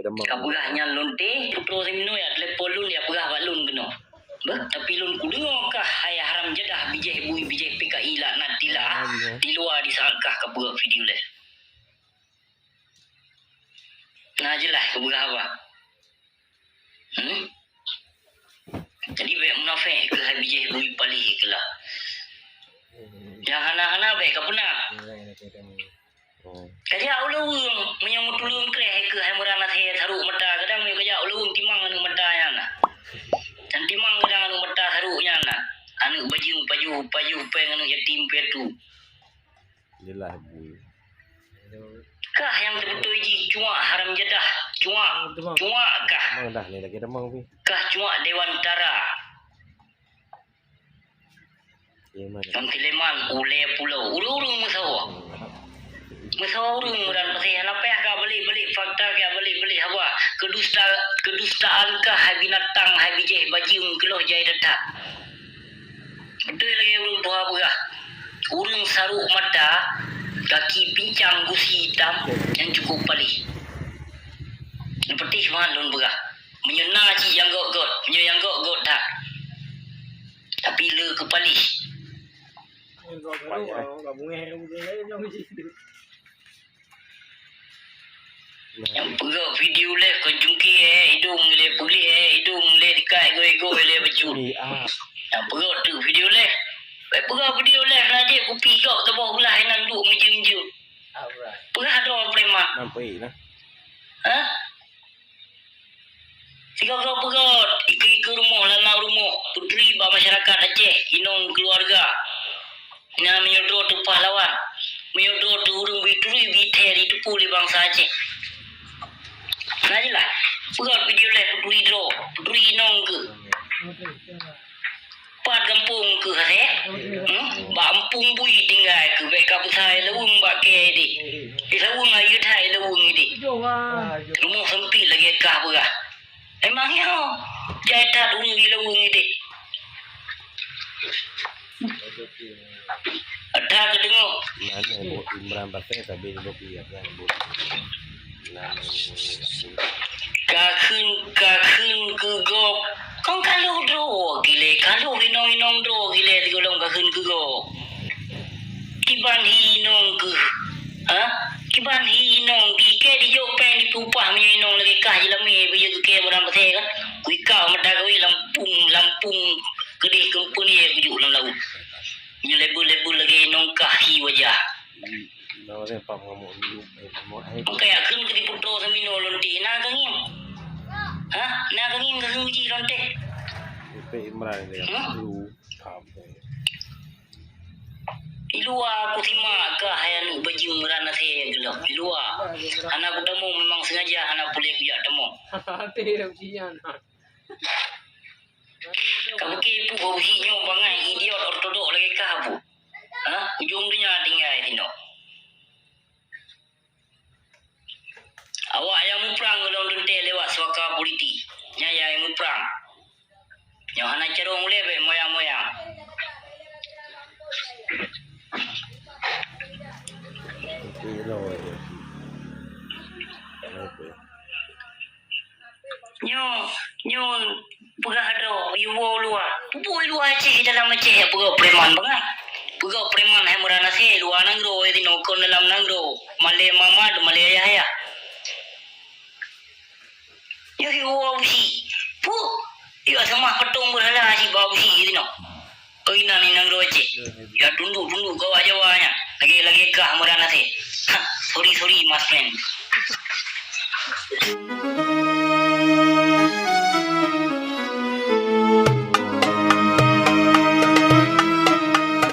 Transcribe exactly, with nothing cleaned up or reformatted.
Ka peugah nyan lonte, putroe Siminoe jak telepon lôn, jak peugah bak lôn keunoe. Beuh, tapi lôn kudeungoe kah hai haram jadah bijéh bui, bijéh P K I laknatillah, di luwa di saat kah ka peugah video lé. Na jeulaih ka peugah haba. Hmm? Jadi bék munafék keuh hai bijéh bui paléh keulah. Nyang hana-hana bék ka peuna. Ka jak u laweueng, meunyoe meutuleueng kreh keuh hai meuran asèe sarok mata, kadang meunyoe ka jak u laweueng timang aneuk mata nyan na. Dan timang kadang aneuk mata sarok nyan na. Aneuk bajeueng pajoh, pajoh péng aneuk yatim piatu. Jeulaih bui. Kah nyang teubeutôi jih cuak haram jadah, cuak, cuak kah. Tamong dah ni lagi tamong pi. Kah cuak dewan tara. Nyang sileman ulèe pulo, ureueng-ureueng meusawa. Meusawa ureueng meuran pasi hana payah ka balik-balik fakta, ka balik-balik haba. Kedusta, kedustaan kah hai binatang, hai bijéh bajeueng keuloh jai that-that. Beutôi lagèe ureueng tuha peugah, ureueng sarok mata, gaki pincang gusi itam nyang cukup paléh. Nyang peutéh man lôn peugah, meunyoe na cit nyang göt-göt, meunyoe nyang göt-göt that. Tapi le keu paléh. Nyang peugöt video lé kon cungké, eh, idong lé, peugleh, eh, idong lé, dikai goi-goi lé baju. Nyang peugöt teuk video lé. Bèk peugöt video lé, na jép kupi gok teuboh beulah inan duek meujeuem-jeuem. Peugah droe preman. Hah? Sigoe-goe peugöt, ikeue-ikeue rumoh, lalau rumoh, peuturi bak masyarakat Aceh, inong keuluwarga. Nyan meunyoe droe teuh pahlawan, meunyoe droe teuh ureueng bri turi, bri thèe jiteupeue lé bansa Aceh. Na jeulaih, peugöt video lé peuturi droe, peuturi inong keuh. Pat gampông keuh hasé? Hmm? Bak gampông bui tinggai keuh, bèk ka peusa i laweueng bak kèe idéh. I laweueng ayeue that i laweueng idéh. Rumoh seumpit lagèe kah peugah. Memang nyoe, jai that ureueng i laweueng idéh. That keudeungoe. Nyan buet Imran Pasé, tapi buet iya kan, buet. Ka kheun, ka kheun keu gob. Kon ka lheueh droe gilée, ka lheueh inong-inong droe gilée sigohlom ka kheun keu gob. Kiban hi inong keuh, ha? Kiban hi inong keuh, kèe dijok péng dipeupah meunyoe inong lagèe kah jilamé, beu jeuet keu kèe barang pasé kan? Kuikau mata kawé lampung, lampung keudeh keumpeunie kujok lam laôt. Nyoe leubeh-leubeh lagèe inong kah hi wajah. Meukai akheun keu diputroe saminoe lôn teh, na ka ngieng? Hah? Na ka ngieng ka kheun jih lôn teh? Ipe Imran ni. Hmm? Di luwa kusimak kah hai aneuk bajeueng meuran asèe geulok. Di luwa. Hana kutamong, memang sengaja hana puléh kujak tamong. Ka bukét peue bak busi nyoe bangai idiot ortodok lagèe kah bu. Ha? Ujong donya tinggai sinoe. Awak nyang muprang lôn teuntèe lewat suaka politik. Nyan nyang muprang. Nyoe hana carông ulèe bèk moyang-moyang. Nyoe, nyoe peugah droe, iwoe luwa. Peue luwa Aceh, dalam Aceh peugah preman bangai. Peugah preman hai meuran asèe luwa nanggroe, sinoe kon dalam nanggroe. Malèe mama, malèe ayah-ayah. Nyoe iwoe busi. Puh, iya seumah patong beurhala cit bak busi sinoe. Oi, inan inong droe cit. Ya tunduk-tunduk kawak Jawa nyan. Lagèe-lagèe kah meuran asèe. Ha, sorry, sorry, my friend.